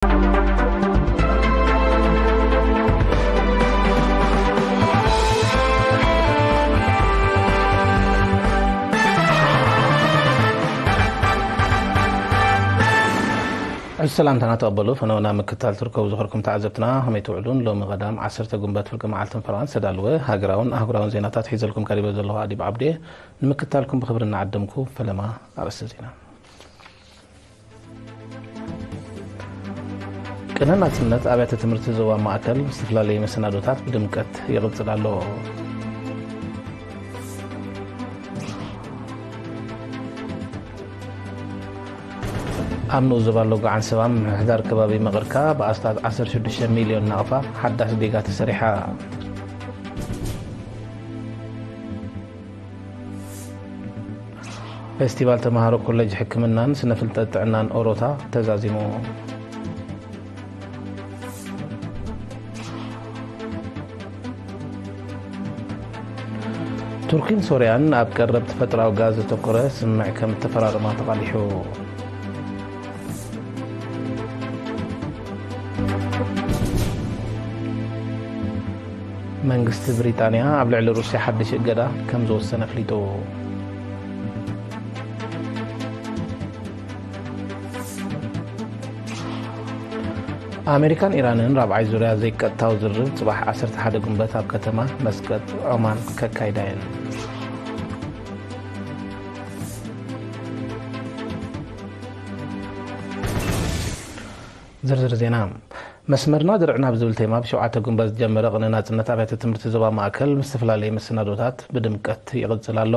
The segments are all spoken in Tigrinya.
ሰላምታና ተቐበሉ። ፈነውና ምክታል ትርከቡ ዝኸርኩም ተዓዘብትና፣ ከመይ ትውዕሉን? ሎሚ ቀዳም ዓሰርተ ጉንበት ፍርቂ መዓልትን ፈረቓን ዝተዳለወ ሃገራውን ኣህጉራውን ዜናታት ሒዘልኩም ቀሪበ ዘለኹ ኣዲብ ዓብዴ። ንምክታልኩም ብኽብሪ እናዓደምኩ፣ ፈለማ ኣርእስተ ዜና። ቅነ ናጽነት ኣብያተ ትምህርቲ ዞባ ማእከል ዝተፈላለዩ መሰናዶታት ብድምቀት ይቕጽል ኣሎ። ኣብ ንኡስ ዞባ ሎጎ ዓንሰባ ምምሕዳር ከባቢ መቐርካ ብኣስታት ዓሰርተ ሽዱሽተ ሚልዮን ናቕፋ ሓዳስ ዲጋ ተሰሪሓ። ፌስቲቫል ተምሃሮ ኮሌጅ ሕክምናን ስነ ፍልጠት ጥዕናን ኦሮታ ተዛዚሙ። ቱርኪን ሶርያን ኣብ ቀረብ ተፈጥሮኣዊ ጋዝ ዘተኮረ ስምምዕ ከም እተፈራረማ ተቓሊሑ። መንግስቲ ብሪጣንያ ኣብ ልዕሊ ሩስያ ሓድሽ እገዳ ከም ዝወሰነ ኣፍሊጡ። ኣሜሪካን ኢራንን ራብዓይ ዙርያ ዘይቀጥታዊ ዝርርብ ጽባሕ ዓሰርተ ሓደ ጉንበት ኣብ ከተማ መስቀጥ ዖማን ከካይዳ እየን። ዝርዝር ዜና። መስመርና ድርዕና ብዝብል ቴማ ብሸውዓተ ጉንበት ዝጀመረ ቅነ ናጽነት ኣብያተ ትምህርቲ ዞባ ማእከል ምስ ዝተፈላለየ መሰናዶታት ብድምቀት ይቕጽል ኣሎ።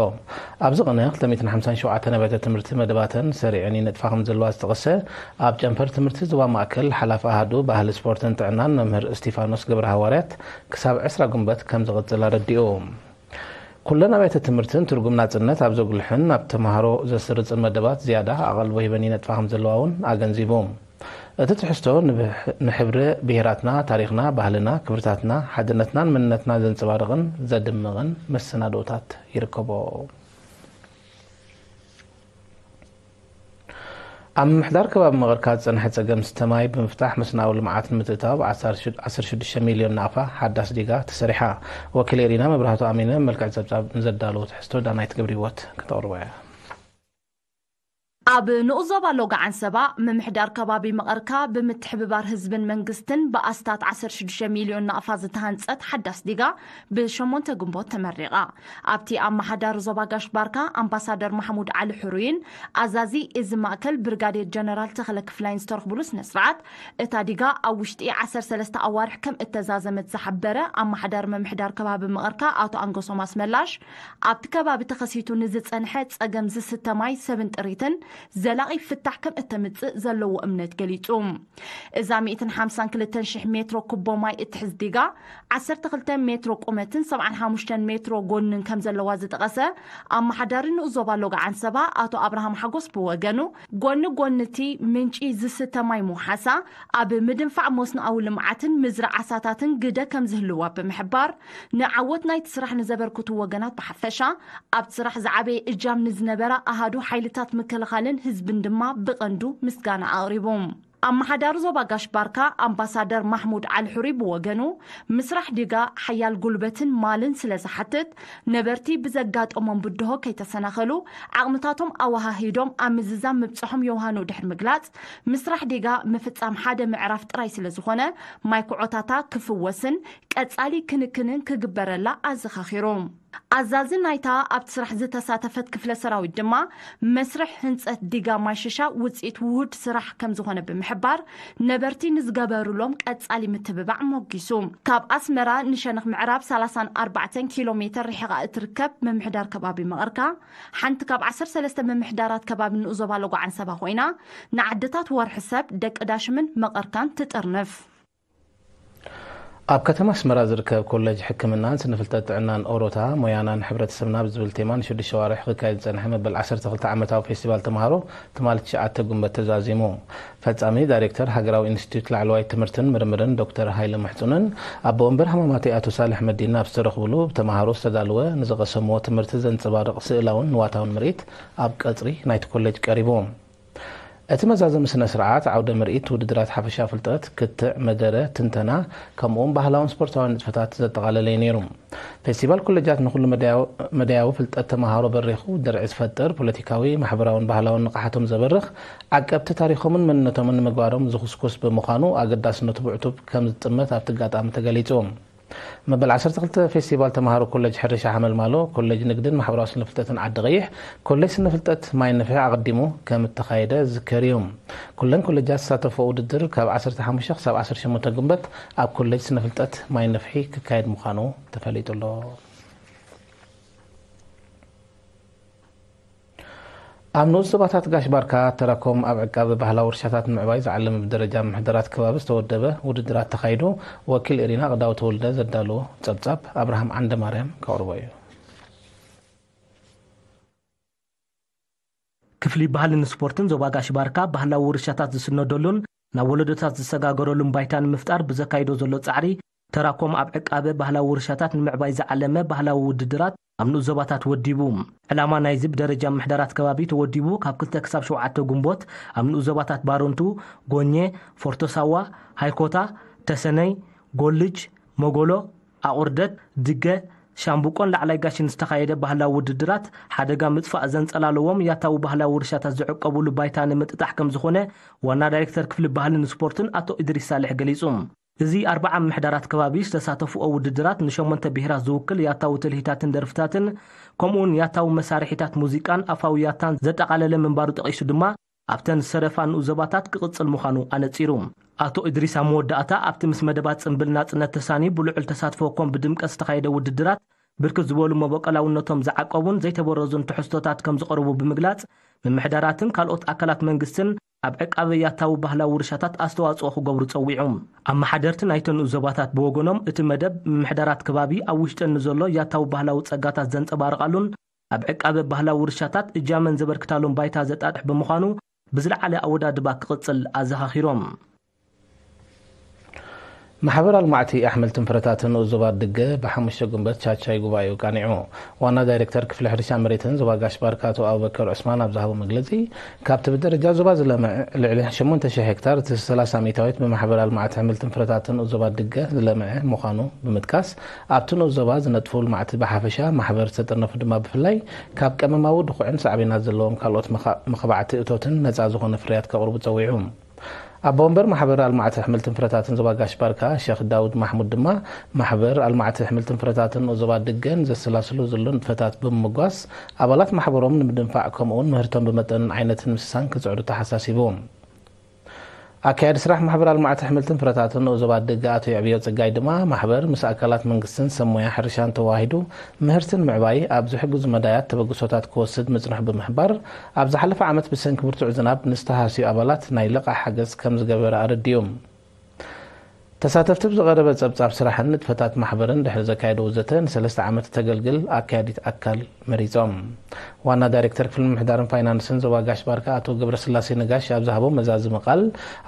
ኣብዚ ቅነ ክልተ ሚእትን ሓምሳን ሸውዓተን ኣብያተ ትምህርቲ መደባተን ሰሪዐን ይነጥፋ ከም ዘለዋ ዝጠቐሰ ኣብ ጨንፈር ትምህርቲ ዞባ ማእከል ሓላፊ ኣሃዱ ባህሊ ስፖርትን ጥዕናን መምህር እስቲፋኖስ ገብረ ሃዋርያት፣ ክሳብ ዕስራ ጉንበት ከም ዝቕጽል ኣረዲኡ። ኩለን ኣብያተ ትምህርትን ትርጉም ናጽነት ኣብ ዘጉልሕን ኣብ ተምሃሮ ዘስርጽን መደባት ዝያዳ ኣቓልቦ ሂበን ይነጥፋ ከም ዘለዋ እውን ኣገንዚቡ። እቲ ትሕዝቶ ንብሕ-፣ ንሕብሪ ብሄራትና፣ ታሪኽና፣ ባህልና፣ ክብርታትና፣ ሓድነትናን መንነትና ዘንጸባርቕን ዘድምቕን መሰናዶታት ይርከቦ። ኣብ ምምሕዳር ከባቢ መቐርካ ዝጸንሐ ጸገም ስተ ማይ ብምፍታሕ መስናዊ ልምዓት ንምትእትታው ብ ዓሰርተ ሽዱሽተ ሚልዮን ናቕፋ ሓዳስ ዲጋ ተሰሪሓ። ወኪል ኤሪና መብራህቱ ኣሚነ መልክዕ ጸብጻብ ንዘዳለዎ ትሕዝቶ ዳናይት ገብረህይወት ከተቕርቦ እያ። ኣብ ንኡስ ዞባ ሎጋ ዓንሰባ ምምሕዳር ከባቢ መቐርካ ብምትሕብባር ህዝብን መንግስትን ብኣስታት ዓሰርተ ሽዱሽተ ሚልዮን ናቕፋ ዝተሃንጸት ሓዳስ ዲጋ ብሸሞንተ ግንቦት ተመሪቓ። ኣብቲ ኣመሓዳሪ ዞባ ጋሽ ባርካ ኣምባሳደር ማሕሙድ ዓሊ ሕሩይን ኣዛዚ እዚ ማእከል ብርጋዴር ጀነራል ተኽለ ክፍላይን ዝተረኽብሉ ስነ ስርዓት፣ እታ ዲጋ ኣብ ውሽጢ ዓሰርተ ሰለስተ ኣዋርሕ ከም እተዛዘመት ዝሓበረ ኣመሓዳሪ ምምሕዳር ከባቢ መቐርካ ኣቶ ኣንገሶም ኣስመላሽ፣ ኣብቲ ከባቢ ተኸሲቱ ንዝጸንሐ ጸገም ዝስተ ማይ፣ ሰብን ጥሪትን ዘላቒ ፍታሕ ከም እተምጽእ ዘለዎ እምነት ገሊጹ። እዛ ሚእትን ሓምሳን ክልተን ሽሕ ሜትሮ ኩቦ ማይ እትሕዝ ዲጋ፣ ዓሰርተ ክልተ ሜትሮ ቁመትን ሰብዓን ሓሙሽተን ሜትሮ ጎንን ከም ዘለዋ ዝጠቐሰ ኣመሓዳሪ ንኡስ ዞባ ሎጋ ዓንሰባ ኣቶ ኣብርሃም ሓጎስ ብወገኑ፣ ጎኒ ጎኒ እቲ ምንጪ ዝስተ ማይ ምውሓሳ፣ ኣብ ምድንፋዕ መስኖኣዊ ልምዓትን ምዝራእ ዓሳታትን ግደ ከም ዝህልዋ ብምሕባር፣ ንዓወት ናይቲ ስራሕ ንዘበርክቱ ወገናት ብሓፈሻ፣ ኣብቲ ስራሕ ዝዓበየ እጃም ንዝነበራ ኣሃዱ ሓይልታት ምክልኻልን ህዝብን ድማ ብቐንዱ ምስጋና ኣቕሪቡ። ኣመሓዳሪ ዞባ ጋሽ ባርካ ኣምባሳደር ማሕሙድ ዓሊ ሕሩይ ብወገኑ፣ ምስራሕ ዲጋ ሓያል ጉልበትን ማልን ስለ ዝሓትት፣ ነበርቲ ብዘጋጠሞም ብድሆ ከይተሰናኸሉ፣ ዓቕምታቶም ኣወሃሂዶም ኣብ ምዝዛም ምብጽሖም ዮውሃኑ ድሕሪ ምግላጽ፣ ምስራሕ ዲጋ ምፍጻም ሓደ ምዕራፍ ጥራይ ስለ ዝኾነ፣ ማይ ኩዖታታ ክፍወስን ቀጻሊ ክንክንን ክግበረላ ኣዘኻኺሩ። ኣዛዚ ናይታ ኣብቲ ስራሕ ዝተሳተፈት ክፍለ ሰራዊት ድማ፣ መስርሕ ህንጸት ዲጋ ማይ ሽሻ ውጽኢት ውሁድ ስራሕ ከም ዝኾነ ብምሕባር፣ ነበርቲ ንዝገበሩሎም ቀጻሊ ምትብባዕ ሞጊሱ። ካብ ኣስመራ ንሸነኽ ምዕራብ ሰላሳን ኣርባዕተን ኪሎ ሜተር ርሒቓ እትርከብ ምምሕዳር ከባቢ መቐርካ፣ ሓንቲ ካብ ዓሰርተ ሰለስተ ምምሕዳራት ከባቢ ንኡስ ዞባ ሎጎ ዓንሰባ ኮይና፣ ንዓድታት ወርሒ ሰብ፣ ደቂ ዳሽምን መቐርካን ትጥርንፍ። ኣብ ከተማ ኣስመራ ዝርከብ ኮሌጅ ሕክምናን ስነ ፍልጠት ጥዕናን ኦሮታ፣ ሞያና ንሕብረተሰብና ብዝብል ቴማ ንሽዱሽተ ኣዋርሕ ክካየድ ዝጸንሐ መበል ዓሰርተ ክልተ ዓመታዊ ፌስቲቫል ተምሃሮ ትማሊ ትሽዓተ ጉንበት ተዛዚሙ። ፈጻሚ ዳይሬክተር ሃገራዊ ኢንስቲትዩት ላዕለዋይ ትምህርትን ምርምርን ዶክተር ሃይለ ምሕጹንን ኣቦ ወንበር ሃማማተይ ኣቶ ሳልሕ መዲን ኣብ ዝተረኽብሉ፣ ብተምሃሮ ዝተዳለወ ንዝቐሰምዎ ትምህርቲ ዘንጸባርቕ ስእላውን ንዋታውን ምርኢት ኣብ ቀጽሪ ናይቲ ኮሌጅ ቀሪቡ። እቲ መዛዘሚ ስነ ስርዓት ዓውደ ምርኢት፣ ውድድራት ሓፈሻ ፍልጠት፣ ክትዕ፣ መደረ፣ ትንተና፣ ከምኡውን ባህላውን ስፖርታውን ንጥፈታት ዘጠቓለለ እዩ ነይሩ። ፌስቲቫል ኮሌጃት ንኹሉ መዳያዊ መዳያዊ ፍልጠት ተመሃሮ በሪኹ፣ ድርዒ ዝፈጥር፣ ፖለቲካዊ፣ ማሕበራውን ባህላውን ንቕሓቶም ዘበርኽ፣ ዓቀብቲ ታሪኾምን መንነቶምን ንምግባሮም ዝኹስኩስ ብምዃኑ ኣገዳስነቱ ብዕቱብ ከም ዝጥመት ኣብቲ ኣጋጣሚ ተገሊጹ። መበል ዓሰርተ ክልተ ፌስቲቫል ተምሃሮ ኮሌጅ ሕርሻ ሓመልማሎ፣ ኮሌጅ ንግድን ማሕበራዊ ስነ ፍልጠትን ዓዲ ቀይሕ፣ ኮሌጅ ስነ ፍልጠት ማይ ነፍሒ ኣቐዲሙ ከም እተኻየደ ዝዝከር እዩ። ኩለን ኮሌጃት ዝሳተፎ ውድድር ካብ ዓሰርተ ሓሙሽተ ክሳብ ዓሰርተ ሸሞንተ ግንቦት ኣብ ኮሌጅ ስነ ፍልጠት ማይ ነፍሒ ክካየድ ምዃኑ ተፈሊጡ ኣሎ። ኣብ ንኡስ ዞባታት ጋሽ ባርካ ተራኮም ኣብ ዕቃበ ባህላዊ ውርሻታት ንምዕባይ ዝዓለመ ብደረጃ ምሕደራት ከባቢ ዝተወደበ ውድድራት ተኻይዱ። ወኪል ኤሪና ቅዳው ተወልደ ዘዳለዎ ጸብጻብ ኣብርሃም ዓንደ ማርያም ከቕርቦ እዩ። ክፍሊ ባህልን ስፖርትን ዞባ ጋሽ ባርካ ባህላዊ ውርሻታት ዝስነደሉን ናብ ወለዶታት ዝሰጋገረሉን ባይታ ንምፍጣር ብዘካይዶ ዘሎ ጻዕሪ፣ ተራኮም ኣብ ዕቃበ ባህላዊ ውርሻታት ንምዕባይ ዝዓለመ ባህላዊ ውድድራት ኣብ ንኡስ ዞባታት ወዲቡ። ዕላማ ናይዚ ብደረጃ ምሕደራት ከባቢ ተወዲቡ ካብ ክልተ ክሳብ ሸውዓተ ግንቦት ኣብ ንኡስ ዞባታት ባረንቱ፣ ጎኘ፣ ፎርቶ ሳዋ፣ ሃይኮታ፣ ተሰነይ፣ ጎልጅ፣ መጎሎ፣ ኣቑርደት፣ ድገ፣ ሻምብቆን ላዕላይ ጋሽን ዝተኻየደ ባህላዊ ውድድራት፣ ሓደጋ ምጥፋእ ዘንጸላለዎም ያታዊ ባህላዊ ውርሻታት ዝዕቀቡሉ ባይታ ንምጥጣሕ ከም ዝኾነ ዋና ዳይሬክተር ክፍሊ ባህልን ስፖርትን ኣቶ ኢድሪስ ሳልሕ ገሊጹ። እዚ ኣርብዓ ምምሕዳራት ከባቢ ዝተሳተፍኦ ውድድራት ንሸሞንተ ብሄራት ዝውክል ያታዊ ትልሂታትን ደርፍታትን ከምኡውን ያታዊ መሳርሒታት ሙዚቃን ኣፋዊ ያታን ዘጠቓለለ ምንባሩ ጠቒሱ ድማ ኣብተን ዝሰደፋ ንኡስ ዞባታት ክቕጽል ምዃኑ ኣነጺሩ። ኣቶ ኢድሪስ ኣብ መወዳእታ ኣብቲ ምስ መደባት ጽምብል ናጽነት ተሳኒ ብልዑል ተሳትፎ ኮም ብድምቀት ዝተኻየደ ውድድራት ብርክት ዝበሉ መበቆላውነቶም ዝዓቀቡን ዘይተበረዙን ትሕዝቶታት ከም ዝቐርቡ ብምግላጽ ምምሕዳራትን ካልኦት ኣካላት መንግስትን ኣብ ዕቃበ ያታዊ ባህላዊ ውርሻታት ኣስተዋጽኦ ክገብሩ ጸዊዑ። ኣመሓደርቲ ናይተን ንኡስ ዞባታት ብወገኖም፣ እቲ መደብ ምምሕዳራት ከባቢ ኣብ ውሽጠን ንዘሎ ያታዊ ባህላዊ ጸጋታት ዘንጸባርቓሉን ኣብ ዕቃበ ባህላዊ ውርሻታት እጃመን ዘበርክታሉን ባይታ ዘጣጥሕ ብምዃኑ ብዝለዓለ ኣወዳድባ ክቕጽል ኣዘኻኺሮም። ማሕበር ኣልማዕቲ ኣሕምልትን ፍረታትን ንኡስ ዞባ ድገ ብሓሙሽተ ግንቦት ቻቻይ ጉባኤኡ ቃኒዑ። ዋና ዳይሬክተር ክፍሊ ሕርሻ መሬትን ዞባ ጋሽ ባርካ ኣቶ ኣቡበከር ዑስማን ኣብ ዝሃቦ መግለጺ፣ ካብቲ ብደረጃ ዞባ ዝለምዐ ልዕሊ ሸሞንተ ሽሕ ሄክታር፣ እቲ ሰላሳ ሚእታዊት ብማሕበር ኣልማዕቲ ኣሕምልትን ፍረታትን ንኡስ ዞባ ድገ ዝለምዐ ምዃኑ ብምጥቃስ፣ ኣብቲ ንኡስ ዞባ ዝነጥፉ ልማዕቲ ብሓፈሻ፣ ማሕበር ዝተጠርነፉ ድማ ብፍላይ፣ ካብ ቀመማዊ ድኹዕን ሳዕቤናት ዘለዎም ካልኦት መኻ-፣ መኸባዕቲ እቶትን ነጻ ዝኾነ ፍርያት ከቕርቡ ጸዊዑ። ኣቦ ወንበር ማሕበር ኣልማዕቲ ኣሕምልትን ፍረታትን ዞባ ጋሽ ባርካ ሸኽ ዳውድ ማሕሙድ ድማ፣ ማሕበር ኣልማዕቲ ኣሕምልትን ፍረታትን ንኡስ ዞባ ድገን ዘሰላስሉ ዘሎ ንጥፈታት ብምምጓስ፣ ኣባላት ማሕበሮም ንምድንፋዕ ከምኡውን ምህርቶም ብመጠንን ዓይነትን ምስሳን ክጽዕሩ ተሓሳሲቡ። ኣካያዲ ስራሕ ማሕበር ኣልማዕቲ ኣሕምልትን ፍረታትን ንኡስ ዞባ ድገ ኣቶ የዕብዮ ጽጋይ ድማ፣ ማሕበር ምስ ኣካላት መንግስትን ሰብ ሞያ ሕርሻን ተዋሂዱ ምህርቲ ንምዕባይ ኣብ ዝሕግዙ መዳያት ተበግሶታት ክወስድ ምጽንሑ ብምሕባር፣ ኣብ ዝሓለፈ ዓመት ብሰንኪ ብርቱዕ ዝናብ ንዝተሃስዩ ኣባላት ናይ ልቓሕ ሓገዝ ከም ዝገበረ ኣረዲኡ። ተሳተፍቲ ብዝቐረበ ጸብጻብ ስራሕን ንጥፈታት ማሕበርን ድሕሪ ዘካየድዎ ዘተ፣ ንሰለስተ ዓመት እተገልግል ኣካያዲት ኣካል መሪጾም። ዋና ዳይሬክተር ክፍሊ ምምሕዳርን ፋይናንስን ዞባ ጋሽ ባርካ ኣቶ ገብረስላሴ ነጋሽ ኣብ ዝሃቦ መዛዝሚ ቃል፣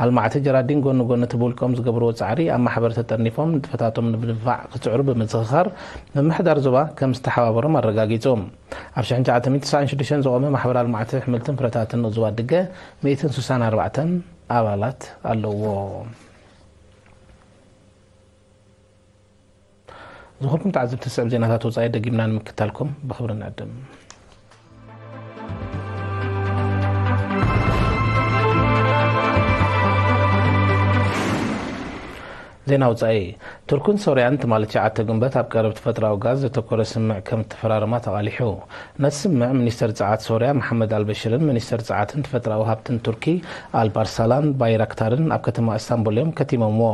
ኣልማዕቲ ጀራዲን ጎኒ ጎኒ እቲ ብውልቆም ዝገብርዎ ጻዕሪ ኣብ ማሕበር ተጠርኒፎም ንጥፈታቶም ንምድንፋዕ ክጽዕሩ ብምዝኽኻር፣ ምምሕዳር ዞባ ከም ዝተሓባበሮም ኣረጋጊጹ። ኣብ ሽሕን ትሽዓተ ሚእትን ተስዓን ሽዱሽተን ዝቖመ ማሕበር ኣልማዕቲ ኣሕምልትን ፍረታትን ንኡስ ዞባ ድገ ሚእትን ስሳን ኣርባዕተን ኣባላት ኣለዎ። ዝኹርኩም ተዓዘብቲ፣ ዝስዕብ ዜናታት ወጻኢ ደጊምና ንምክታልኩም ብኽብሪ ንዕድም። ዜና ወጻኢ። ቱርክን ሶርያን ትማሊ ትሽዓተ ግንቦት ኣብ ቀረብ ተፈጥሮኣዊ ጋዝ ዘተኮረ ስምምዕ ከም እተፈራረማ ተቓሊሑ። ነቲ ስምምዕ ሚኒስተር ጸዓት ሶርያ መሓመድ ኣልበሽርን ሚኒስተር ጸዓትን ተፈጥሮኣዊ ሃብትን ቱርኪ ኣልፕ ኣርሳላን ባይራክታርን ኣብ ከተማ እስታንቡል እዮም ከቲሞምዎ።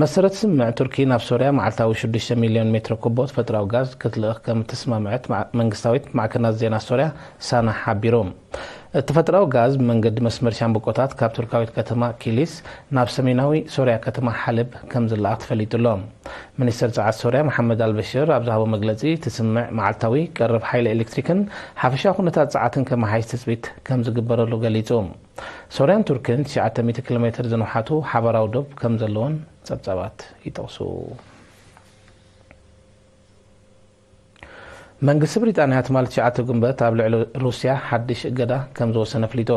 መሰረት ስምምዕ፣ ቱርኪ ናብ ሶርያ መዓልታዊ ሽዱሽተ ሚልዮን ሜትሮ ኩቦ ተፈጥሮኣዊ ጋዝ ክትልእኽ ከም እተስማምዐት መዓ-፣ መንግስታዊት ማዕከናት ዜና ሶርያ ሳና ሓቢሩ። እቲ ተፈጥሮኣዊ ጋዝ ብመንገዲ መስመር ሻምብቆታት ካብ ቱርካዊት ከተማ ኪሊስ ናብ ሰሜናዊ ሶርያ ከተማ ሓለብ ከም ዝለኣኽ ተፈሊጡ ኣሎ። ሚኒስተር ጸዓት ሶርያ መሓመድ ኣልበሽር ኣብ ዝሃቦ መግለጺ፣ እቲ ስምምዕ መዓልታዊ ቀረብ ሓይሊ ኤሌክትሪክን ሓፈሻዊ ኩነታት ጸዓትን ከመሓይሽ ትጽቢት ከም ዝግበረሉ ገሊጹ። ሶርያን ቱርክን ትሽዓተ ሚእቲ ኪሎ ሜትር ዝንውሓቱ ሓባራዊ ዶብ ከም ዘለወን ጸብጻባት ይጠቕሱ። መንግስቲ ብሪጣንያ ትማሊ ትሽዓተ ጉንበት ኣብ ልዕሊ ሩስያ ሓድሽ እገዳ ከም ዝወሰነ ኣፍሊጡ።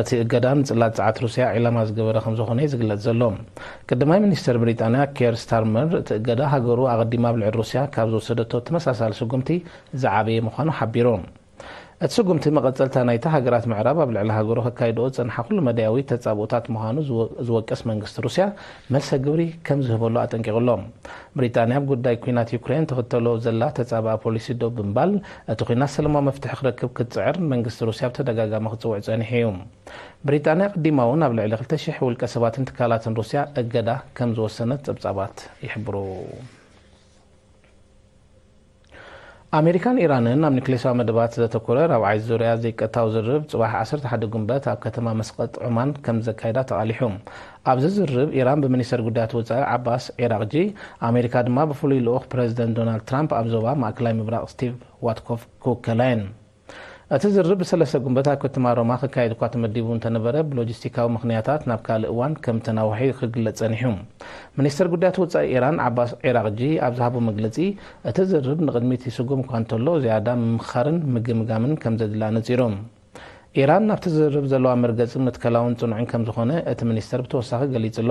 እቲ እገዳ ንጽላት ጸዓት ሩስያ ዒላማ ዝገበረ ከም ዝኾነ እዩ ዝግለጽ ዘሎ። ቀዳማይ ሚኒስተር ብሪጣንያ ኬር ስታርመር፣ እቲ እገዳ ሃገሩ ኣቐዲማ ኣብ ልዕሊ ሩስያ ካብ ዝወሰደቶ ተመሳሳሊ ስጉምቲ ዝዓበየ ምዃኑ ሓቢሩ። እቲ ስጉምቲ መቐጸልታ ናይቲ ሃገራት ምዕራብ ኣብ ልዕሊ ሃገሩ ከካይድኦ ዝጸንሓ ኩሉ መዳያዊ ተጻብኦታት ምዃኑ ዝወ-፣ ዝወቅስ መንግስቲ ሩስያ መልሰ ግብሪ ከም ዝህበሉ ኣጠንቂቑ ኣሎ። ብሪጣንያ ኣብ ጉዳይ ኲናት ዩክሬን ትኽተሎ ዘላ ተጻብኣ ፖሊሲ ደው ብምባል፣ እቲ ኲናት ሰላማዊ መፍትሒ ክረክብ ክትጽዕር መንግስቲ ሩስያ ብተደጋጋሚ ክጽውዕ ጸኒሑ እዩ። ብሪጣንያ ቀዲማ እውን ኣብ ልዕሊ ክልተ ሽሕ ውልቀ ሰባትን ትካላትን ሩስያ እገዳ ከም ዝወሰነት ጸብጻባት ይሕብሩ። ኣሜሪካን ኢራንን ኣብ ኒክሌሳዊ መደባት ዘተኮረ ራብዓይ ዙርያ ዘይቀጥታዊ ዝርርብ ጽባሕ ዓሰርተ ሓደ ጉንበት ኣብ ከተማ መስቀጥ ዑማን ከም ዘካይዳ ተቓሊሑ። ኣብዚ ዝርርብ ኢራን ብሚኒስተር ጉዳያት ወጻኢ ዓባስ ዒራቕጂ፣ ኣሜሪካ ድማ ብፍሉይ ልኡኽ ፕረዚደንት ዶናልድ ትራምፕ ኣብ ዞባ ማእከላይ ምብራቕ ስቲቭ ዋትኮፍ ክውከላ እየን። እቲ ዝርርብ ብሰለስተ ጉንበት ኣብ ከተማ ሮማ ክካየድ እኳ ተመዲቡ እንተነበረ፣ ብሎጂስቲካዊ ምኽንያታት ናብ ካልእ እዋን ከም ተናውሐ ክግለጽ ጸኒሑ። ሚኒስተር ጉዳያት ወጻኢ ኢራን ዓባስ ዒራቕጂ ኣብ ዝሃቦ መግለጺ፣ እቲ ዝርርብ ንቕድሚት ይስጉም እኳ እንተሎ፣ ዝያዳ ምምኽኻርን ምግምጋምን ከም ዘድሊ ኣነጺሩ። ኢራን ናብቲ ዝርርብ ዘለዋ መርገጺ መትከላውን ጽኑዕን ከም ዝኾነ እቲ ሚኒስተር ብተወሳኺ ገሊጹ ኣሎ።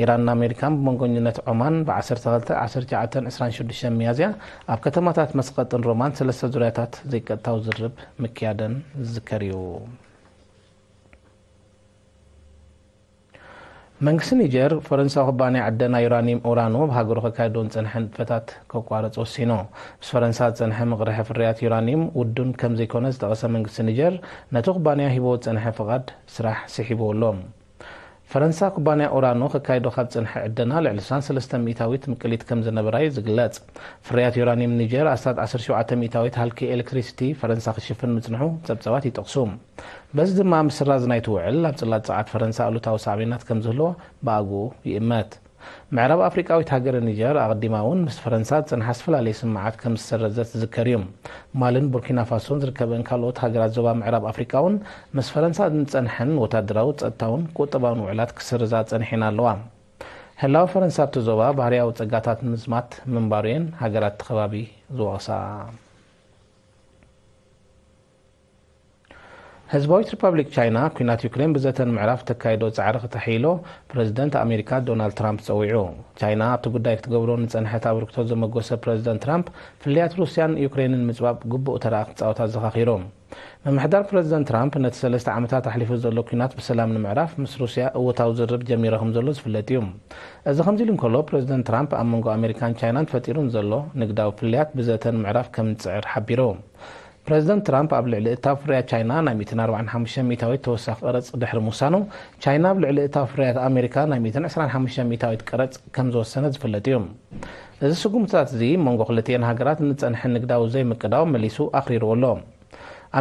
ኢራንን ኣሜሪካን ብመንጎኝነት ዖማን ብ ዓሰርተ ክልተ፣ ዓሰርተ ትሽዓተ፣ ዕስራን ሽዱሽተን ሚያዝያ ኣብ ከተማታት መስቀጥን ሮማን ሰለስተ ዙርያታት ዘይቀጥታዊ ዝርርብ ምክያደን ዝዝከር እዩ። መንግስቲ ኒጀር፣ ፈረንሳዊ ኩባንያ ዕደና ዩራኒየም ኦራኖ ኣብ ሃገሩ ከካይዶ ዝጸንሐ ንጥፈታት ከቋርጽ ወሲኑ። ምስ ፈረንሳ ዝጸንሐ መቕርሒ ፍርያት ዩራኒየም ውዱን ከም ዘይኮነ ዝጠቐሰ መንግስቲ ኒጀር፣ ነቲ ኩባንያ ሂቦ ዝጸንሐ ፍቓድ ስራሕ ስሒብዎ ኣሎ። ፈረንሳ ኩባንያ ኦራኖ ከካይዶ ካብ ዝጸንሐ ዕደና ልዕሊ ዕስራን ሰለስተን ሚእታዊት ምቅሊት ከም ዝነበራ እዩ ዝግለጽ። ፍርያት ዩራኒየም ኒጀር ኣስታት ዓሰርተ ሸውዓተ ሚእታዊት ሃልኪ ኤሌክትሪሲቲ ፈረንሳ ክሽፍን ምጽንሑ ጸብጻባት ይጠቕሱ። በዚ ድማ ምስራዝ ናይቲ ውዕል ኣብ ጽላት ጸዓት ፈረንሳ ኣሉታዊ ሳዕቤናት ከም ዝህልዎ ብኣግኡ ይእመት። ምዕራብ ኣፍሪቃዊት ሃገር ኒጀር ኣቐዲማ እውን ምስ ፈረንሳ ዝጸንሓ ዝተፈላለየ ስምምዓት ከም ዝሰረዘት ዝዝከር እዩ። ማልን ቡርኪና ፋሶን ዝርከበን ካልኦት ሃገራት ዞባ ምዕራብ ኣፍሪቃ እውን ምስ ፈረንሳ ዝጸንሐን ወታደራዊ፣ ጸጥታውን ቁጠባውን ውዕላት ክስርዛ ጸኒሐን ኣለዋ። ህላወ ፈረንሳ ኣብቲ ዞባ ባህርያዊ ጸጋታት ንምዝማት ምንባሩ እየን ሃገራት እቲ ከባቢ ዝወቕሳ። ህዝባዊት ሪፓብሊክ ቻይና፣ ኲናት ዩክሬን ብዘተ ንምዕራፍ ተካይዶ ጻዕሪ ክተሐይሎ ፕረዚደንት ኣሜሪካ ዶናልድ ትራምፕ ጸዊዑ። ቻይና ኣብቲ ጉዳይ ክትገብሮ ንጸንሐት ኣበርክቶ ዘመጎሰ ፕረዚደንት ትራምፕ፣ ፍልልያት ሩስያን ዩክሬንን ምጽባብ ግቡእ ተራ ክትጻወት ኣዘኻኺሩ። ምምሕዳር ፕረዚደንት ትራምፕ ነቲ ሰለስተ ዓመታት ኣሕሊፉ ዘሎ ኲናት ብሰላም ንምዕራፍ ምስ ሩስያ እወታዊ ዝርርብ ጀሚረ ከም ዘሎ ዝፍለጥ እዩ። እዚ ከምዚ ኢሉ እንከሎ፣ ፕረዚደንት ትራምፕ ኣብ መንጎ ኣሜሪካን ቻይናን ተፈጢሩ ንዘሎ ንግዳዊ ፍልልያት ብዘተ ንምዕራፍ ከም ዝጽዕር ሓቢሩ። ፕረዚደንት ትራምፕ ኣብ ልዕሊ እታው ፍርያት ቻይና ናይ ሚእትን ኣርባዓን ሓሙሽተ ሚእታዊት ተወሳኺ ቀረጽ ድሕሪ ምውሳኑ፣ ቻይና ኣብ ልዕሊ እታው ፍርያት ኣሜሪካ ናይ ሚእትን ዕስራን ሓሙሽተ ሚእታዊት ቀረጽ ከም ዝወሰነ ዝፍለጥ እዩ። እዚ ስጉምትታት እዚ መንጎ ክልቲኤን ሃገራት ንጸንሐ ንግዳዊ ዘይምቅዳው መሊሱ ኣኽሪርዎ ኣሎ።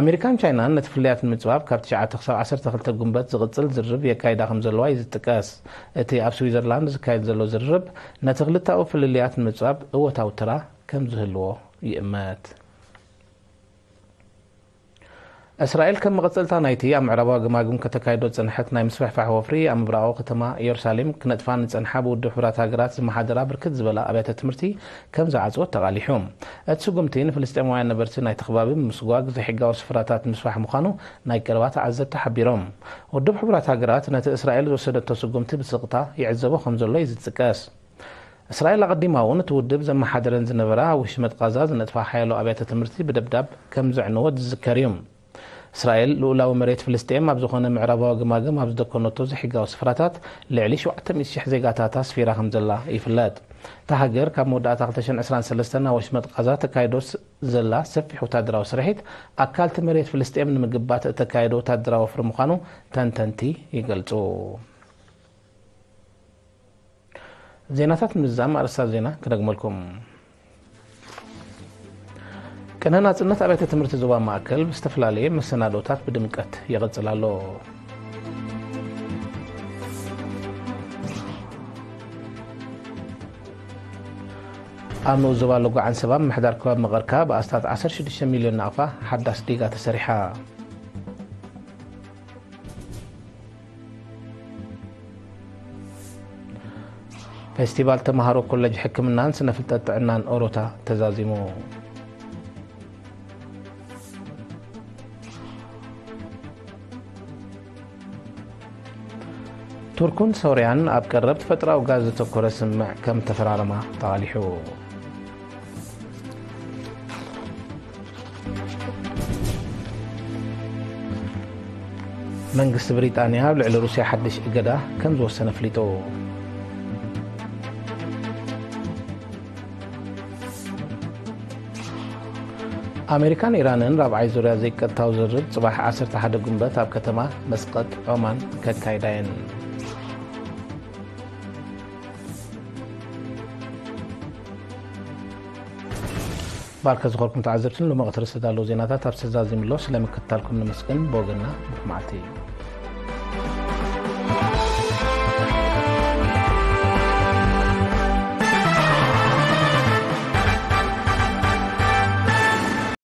ኣሜሪካን ቻይናን ነቲ ፍልልያት ንምጽባብ ካብ ትሽዓተ ክሳብ ዓሰርተ ክልተ ጉንበት ዝቕጽል ዝርርብ የካይዳ ከም ዘለዋ እዩ ዝጥቀስ። እቲ ኣብ ስዊዘርላንድ ዝካየድ ዘሎ ዝርርብ ነቲ ክልተኣዊ ፍልልያት ንምጽባብ እወታዊ ተራ ከም ዝህልዎ ይእመት። እስራኤል ከም መቐጸልታ ናይቲ ኣብ ምዕራባዊ ገማግም ከተካይዶ ዝጸንሐት ናይ ምስፍሕፋሕ ወፍሪ ኣብ ምብራቓዊ ከተማ ኢየሩሳሌም ክነጥፋ ንጸንሓ ብውድብ ሕቡራት ሃገራት ዝመሓደራ ብርክት ዝበላ ኣብያተ ትምህርቲ ከም ዝዓጽወት ተቓሊሑ። እቲ ስጉምቲ ንፍልስጤማውያን ነበርቲ ናይቲ ከባቢ ብምስጓግ ዘይሕጋዊ ስፍራታት ምስፋሕ ምዃኑ ናይ ቀረባ ተዓዘብቲ ሓቢሮም። ውድብ ሕቡራት ሃገራት ነቲ እስራኤል ዝወሰደቶ ስጉምቲ ብስቕታ ይዕዘቦ ከም ዘሎ እዩ ዝጥቀስ። እስራኤል ኣቐዲማ እውን እቲ ውድብ ዘመሓደረን ዝነበራ ኣብ ወሽመጥ ቃዛ ዝነጥፋ ሓያሎ ኣብያተ ትምህርቲ ብደብዳብ ከም ዘዕነወት ዝዝከር እዩ። እስራኤል ልኡላዊ መሬት ፍልስጤም ኣብ ዝኾነ ምዕራባዊ ገማግም ኣብ ዝደኮነቶ ዘይሕጋዊ ስፍራታት ልዕሊ ሸውዓተ ሚእቲ ሽሕ ዜጋታት ኣስፊራ ከም ዘላ ይፍለጥ። እታ ሃገር ካብ መወዳእታ ክልተ ሽሕን ዕስራን ሰለስተን ኣብ ወሽመጥ ቃዛ ተካይዶ ስ-፣ ዘላ ሰፊሕ ወታደራዊ ስርሒት ኣካል እቲ መሬት ፍልስጤም ንምግባት እተካየዶ ወታደራዊ ወፍሪ ምዃኑ ተንተንቲ ይገልጹ። ዜናታት ምዝዛም ኣርእስታት ዜና ክደግመልኩም። ቅነ ናጽነት ኣብያተ ትምህርቲ ዞባ ማእከል ብዝተፈላለየ መሰናዶታት ብድምቀት ይቕጽል ኣሎ። ኣብ ንኡስ ዞባ ሎጎ ዓንሰባ ምምሕዳር ከባቢ መቐርካ ብኣስታት ዓሰርተ ሽዱሽተ ሚልዮን ናቕፋ ሓዳስ ዲጋ ተሰሪሓ። ፌስቲቫል ተምሃሮ ኮለጅ ሕክምናን ስነ ፍልጠት ጥዕናን ኦሮታ ተዛዚሙ። ቱርኩን ሶርያን ኣብ ቀረብ ተፈጥሮኣዊ ጋዝ ዘተኮረ ስምምዕ ከም ተፈራረማ ተቓሊሑ። መንግስቲ ብሪጣንያ ኣብ ልዕሊ ሩስያ ሓድሽ እገዳ ከም ዝወሰነ ኣፍሊጡ። ኣሜሪካን ኢራንን ራብዓይ ዙርያ ዘይቀጥታዊ ዝርርብ ጽባሕ ዓሰርተ ሓደ ጉንበት ኣብ ከተማ መስቀጥ ዖማን ከካይዳ እየን። ባርከ ዝኾርኩም ተዓዘብትን ልሙቕ ትርእስቲ ዳለዉ ዜናታት ኣብ ሰዛዚምሎ ስለምክትታልኩም ንምስግን ብወገንና ብሩኽ መዓልቲ።